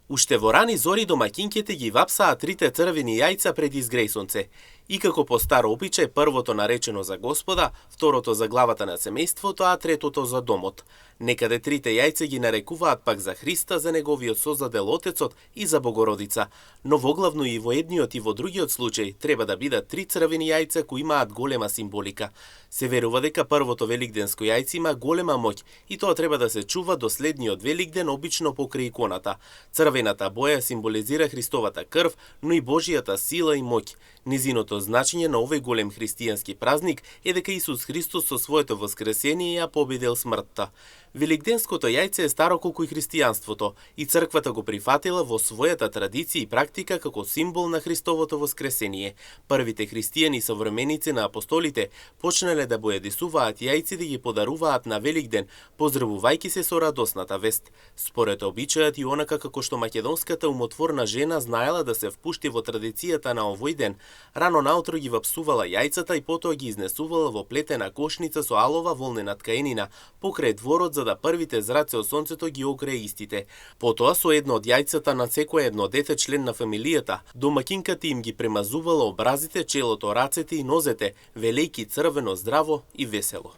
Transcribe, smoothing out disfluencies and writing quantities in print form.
Уште во рани зори домаќинките ги вапсаа трите црвени јајца пред изгрејсонце. И како по стар обичај, првото наречено за Господа, второто за главата на семејството, а третото за домот. Некаде трите јајца ги нарекуваат пак за Христа, за неговиот созадел Отецот и за Богородица, но воглавно и во едниот и во другиот случај треба да бидат три црвени јајца кои имаат голема символика. Се верува дека првото великденско јајце има голема моќ и тоа треба да се чува до следниот Великден, обично покрај иконата. Црвената боја символизира Христовата крв, но и Божијата сила и моќ. Низиното значење на овој голем христијански празник е дека Исус Христос со своето воскресение ја победил смртта. Великденското јајце е старо колку и христијанството и црквата го прифатила во својата традиција и практика како символ на Христовото воскресение. Првите христијани современици на апостолите почнале да бојадисуваат јајци да ги подаруваат на Великден, поздравувајќи се со радосната вест. Според обичајот и онака како што македонската умотворна жена знаела да се впушти во традицијата на овој ден, рано наутро ги вапсувала јајцата и потоа ги изнесувала во плетена кошница со алова волнена ткаенина покрај дворот за да првите зраци од сонцето ги огрее истите. Потоа со едно од јајцата на секое едно дете член на фамилијата, домаќинката им ги премазувала образите, челото, рацете и нозете, велејки црвено, здраво и весело.